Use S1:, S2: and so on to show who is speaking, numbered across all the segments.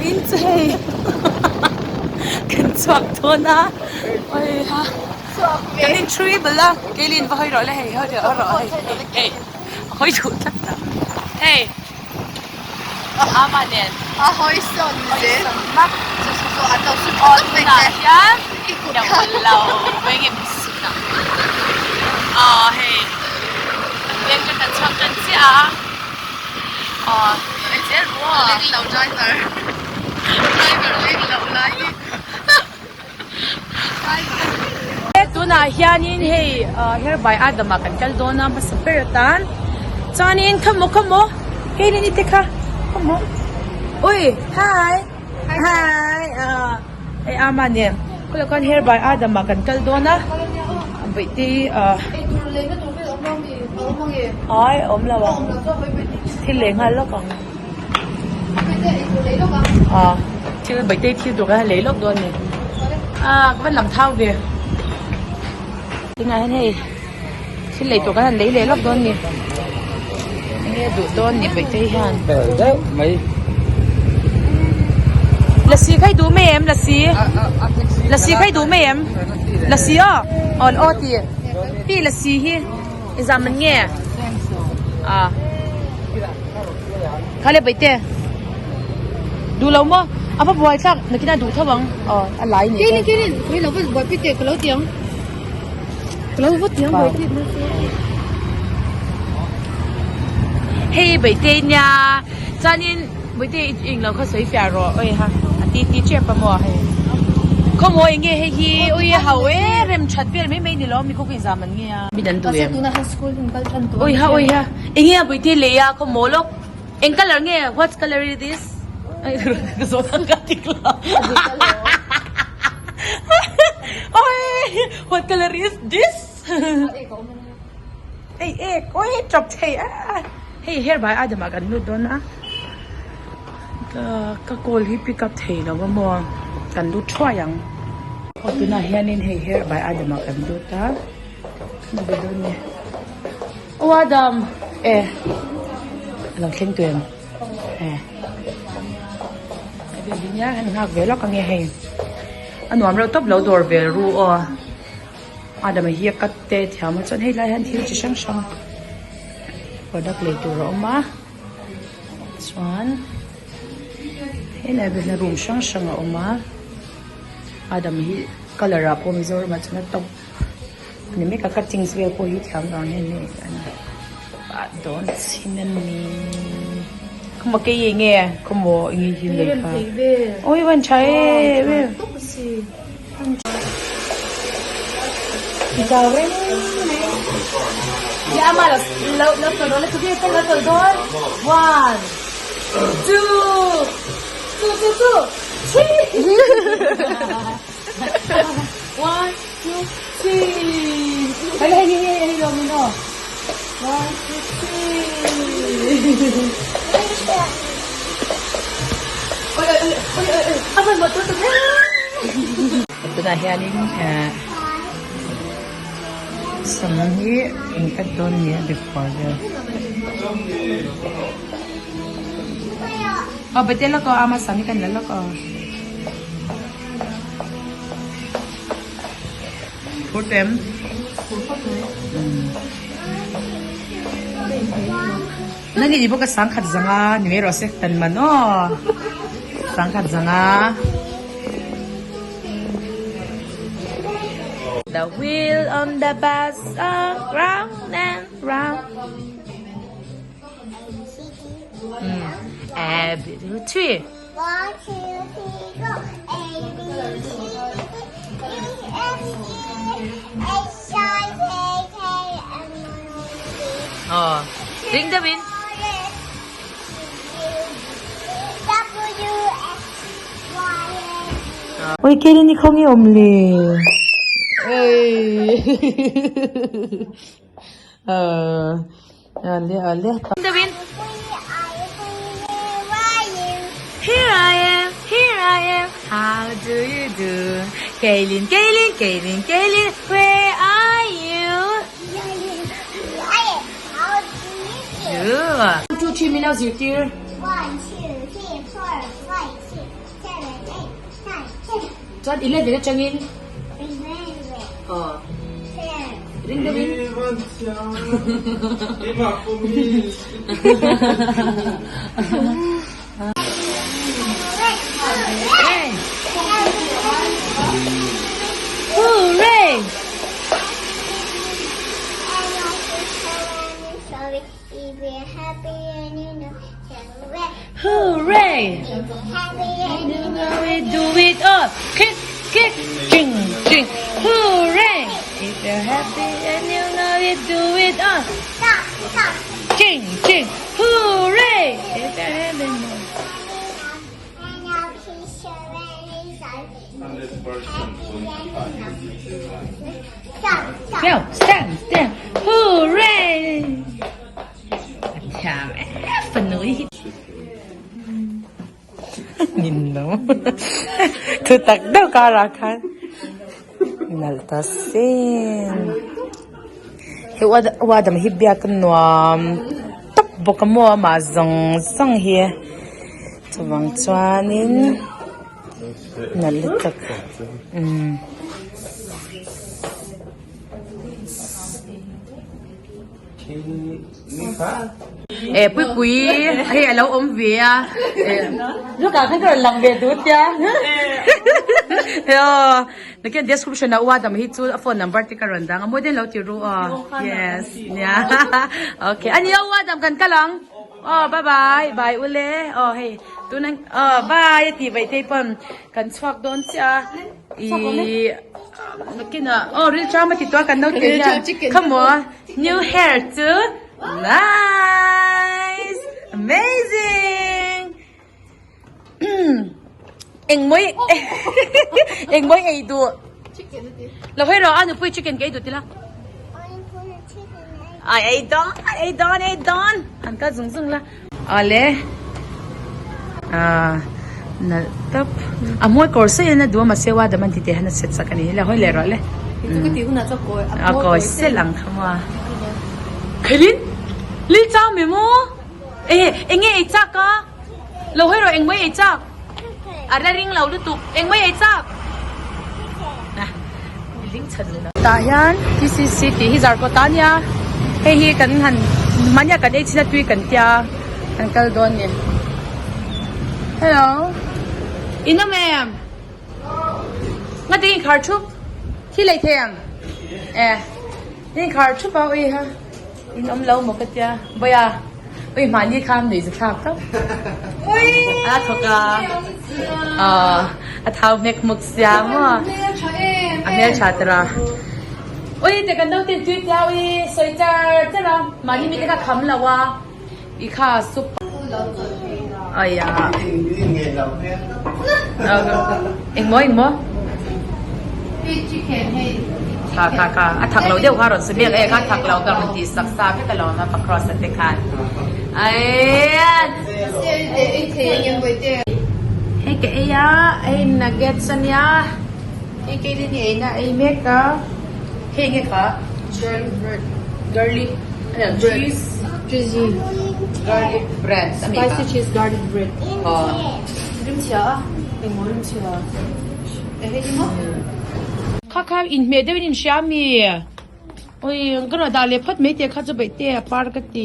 S1: Vawiin chu hei kan chhuak dawn a awiha kan in three bal a keilin va hawi rawh le hei hawi rawh hei hei a hawi duh tlat ta hei ama nen
S2: a hawi sawn zel
S1: mak
S2: chu chu chu an lo su
S1: aw
S2: tlat mai
S1: tunah
S2: che
S1: hian lo veng em sut ang aw hei an veng te kan chhuak tan chiah a aw en zel ru aw
S2: leng lo driver driver leng lo lai hi
S1: Tunah hianin hei herbai Adama kan kal dawn a hmasa ber atan chuanin khawmaw khawmaw hei ni te kha khawmaw ui hi hi hei ama nen khawlai khan herbai Adama kan kal dawn a bawihte ah ai awm lo ang thil lei nghal lawk ang ah thil bawihte thil tur kha lei lawk dawn a ni ah ka van lam thau ve tunah hian hei thil lei tur kan han lei leh lawk dawn a ni enge duh dawn ni bawihte hian lasi kha i duh mai em lasi lasi kha i duh mai em lasi aw aw aw ti ti lasi hi Engzah man nge? Ah. Kha le Baihte. Duh lo maw? A va buai thlak nakin a duh tho ang. Aw a lai ni.
S2: Keilin keilin kei lo va buai pi teh ka lo ti ang. Ka lo va ti ang buai pi.
S1: Hei Baihte nia chuanin Baihte i eng lo kha sawi fiah rawh oi ha a ti ti tep a maw hei. Khawmaw eng nge hei hi ui a hau e rem that vel mai mai ni lo mi kawk inzah man nge. Mi dan duh em? Ui ha ui ha enge a buite lei a khaw maw lawk eng colour nge what colour is this ai ka zawh ang ka tik lo oi what colour is this ei ek oi tap thei a hei hair by Adam ah kan lut dawn a ka ka call hi pick up thei lo a maw kan lut thuai ang aw tunah hianin hei hair by Adam ah kan lut a. Aw Adam e a lo thleng tawh em e nia han nghak ve lawk ange hei a nuam reuh tawp lo dawr vel ru aw Adam a hi a cut te thiam a chuan hei lai hian thil chi hrang hrang product lei tur a awm a chuan helai vel hian room hrang hrang a awm a Adam hi colour ah pawh Mizoram ah chuan a top. Ni mek a cuttings vel pawh hi thiam vang hian hei an pah dawn chhin a ni khawmaw kei eng nge khawmaw eng nge hi lei kha awi van tha em em chau reng mai ya ama lo lo lo tawlh dawn le lo tawlh dawn one two two two two three One, two, three. Hei hei hei hei hei lo min aw. One, two, three. Oi oi oi oi oi oi. A van mawh tur tuk em. Tunah hianin sam hi in cut dawn nia before vel. Aw bete lawk aw ama sam hi kan la lawk aw. Phur tem. Nang i bawk a sangkhat zanga ni mai rawh se tan man aw. Sangkhat zanga. The wheel on the bus go round and round. A B C.
S3: One, two, three, go. A, B, C, D, E, F, G, H, I, J, K, M, N, O, P.
S1: Aw, ring deuhin.
S3: W, X, Y, and Z.
S1: Oi, Kaylin i khawnge awm le? Ei. Ale ale. Ring deuhin. Here I am, here I am, how do you do? Kaylin, Kaylin, Kaylin, Kaylin, where are you? Do. 1, 2, 3 min lo zirtir.
S3: 1, 2, 3, 4, 5, 6.
S1: Chuan 11 atangin aw ring deuhin Hooray! Hooray! We do it all. Kick, kick, ching, ching. Hooray! If you're happy and you know it, do it all. Ching, ching. Hooray! If you're having Go, stand, stand. Hooray! Thiam e fanu hi. Nin lo. Thu tak deuh karah khan nalh ta sin. Hei uadam hi biak a nuam tawp bawk a maw amah zawng zawng hi. Chuvang chuanin nalh lutuk. Umm. E puipui hei alo awm ve a e lukah khan ka rawn lang ve duh tia aw nakin description ah ua dam hi chu a phone number te ka rawn dang a mawi den lo ti ru aw yes nia okay ani aw ua dam kan kal ang aw bye bye bye ule aw hei tuna aw bye a tih vaih te pawn kan chhuak dawn chiah a. Ihh nakinah aw rilṭam a ti tawh a kan naute hian khamaw new hair chu nice amazing engmawi engmawi ei duh lo hawi rawh a nupui chicken ka ei duh tila ai ei dawn ei dawn ei dawn an kal zung zung la. Awle ah nalh tawp a hmuai kawr sawi in a duh a mahse wa dam an ti teh hian a set sak a ni le hawi leh rawh le a kawi sel ang kha maw khelin lil chau mi maw e eng nge ei chak a lo hawi rawh eng mai ei chak a la ring lo lutuk eng mai ei chak Tah hian TCC tih hi Zarkawt a nia hei hi kan han mahnia kan ei chin a tui kan tia kan kal dawn ni hello in awm em ngatinge inkhar thup thil ei thei ang e inkhar thup a ui ha in awm lo maw ka tia vawiah ui mahni kha an nuih zathlak tawp a thawk a aw a thau hmek hmuk sia maw a hmeltha tawrh a ui te kan naute tui tia ui sawi char char a mahni mite kha kham lo a i kha soup aiya engmaw engmaw Kha kha kha a thak lo deuh kha rawn sawi mek e kha thak lo ka rawn tih sak sa vek alawm a pakross te khan aian hei ka ei a hei nuggets ania hei keini ei na ei mek a hei enge kha garlic cheese
S2: cheesy
S1: garlic bread
S2: spicy cheese garlic bread
S1: aw
S2: rimchhia a engmaw rimchhia.
S1: Kha kha inhmeh deuhin in hria mi? Ui ka rawn dah leh phawt mai teh kha chu baih te a par ka ti.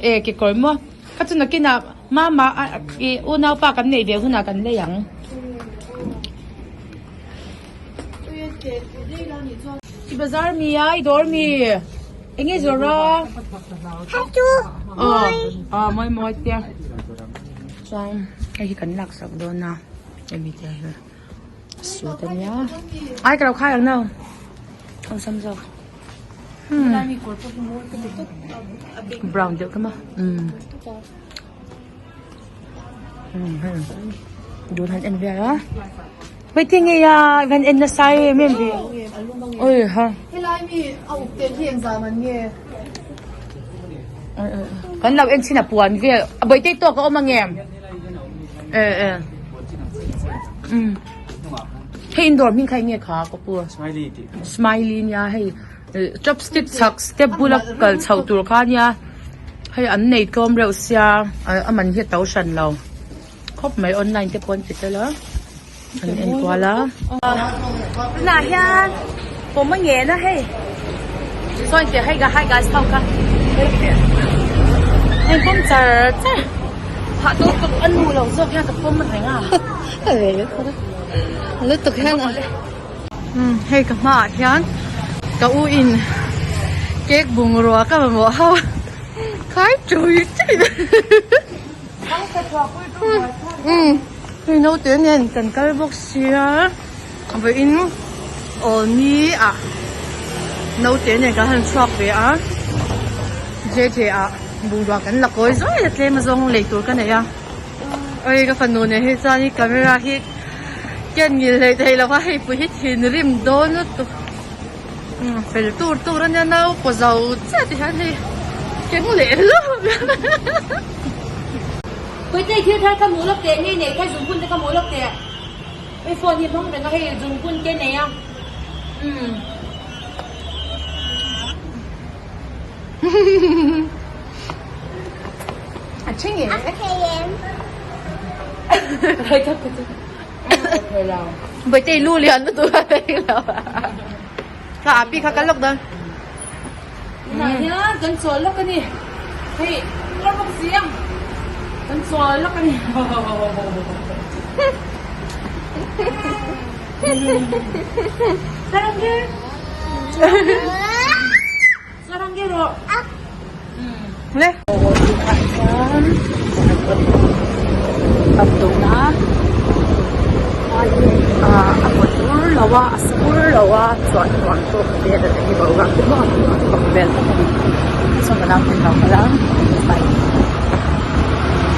S1: E kekawr maw kha chu nakinah mama i unaupa kan neih ve hunah kan lei ang. I bazar mi a i dawr mi enge zawrh a? Aw aw mawi mawi te. Chuan hei hi kan lak sak dawn a hemi te hi suit ania ai ka lo khai ang no awlsam zawk hmm brown deuh ka maw umm hmm hei dul han en vel a hei ti nge a han en nasa em em ve oi ha. Kan lo en chin a puan vel a bawihte tawk a awm ang em e e umm hei in dawr hming kha enge kha ka pu
S4: Smiley tih
S1: Smiley nia hei chopstick chhak step bula kal chhoh tur kha nia hei an nei tlawm reuh sia a man hi a to hran lo. khawp mai online te pawh an ti tel a an en kual a. Tunah hian pawm a ngen a hei sawi teh hei hi guys ho kha hei pawm char char phah tawk tawk a nu lo zawk hian ka pawm reng a.
S2: Lutuk hian a. Umm hei ka hmaah hian ka u in cake bungrua ka mamawh ho a khai chui chui umm hei naute nen kan kal bawk sia vawiin aw ni ah naute nen kan han chhuak ve a JJ ah bungrua kan la kawi zuai a tlem azawng lei tur ka nei a oi ka fanu nen hi chuan i camera hi. Ken ngil hlei thei lo a hei pui hi thinrim dawn lutuk fel tur tur ania naupaw zo chiah ti hian hei keng leh hlauh
S1: Puitei thil thar ka hmuh lawk teh nge nei kha zungkun te ka hmuh lawk teh hei phone hi hmang reng a hei zungkun te nei a umm. A ṭhi nge?
S3: A thei em?
S2: Bawihtei lu lian lutuk a thei lo a. Kha api kha kal lawk dawn.
S1: Tunah hian kan chawl lawk a ni. Hei kawr bawk si a. Kan chawl lawk a ni. Sarangge. Sarangge rawh.
S2: Le.
S1: Tam dawn a a pawt ur lo a a sa ur lo a chuan nuam tawk vel a ni boruak te pawh a nuam tawk vel vek a ni chuan ka nau ten lo kal a bike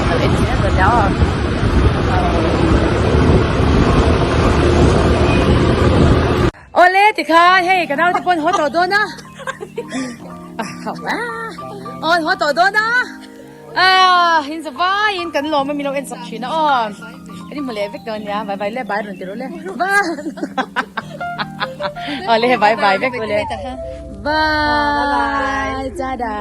S1: a lo en zel dawn nia aw. Awle tikhan hei ka naute pawh an haw tawh dawn a aw an haw tawh dawn a ah in za vaiin kan lawm a min lo en chak thin a aw kan inhmu leh vek dawn nia bye bye le bye rawn ti rawh le bye awle hei bye bye vek ule bye tada.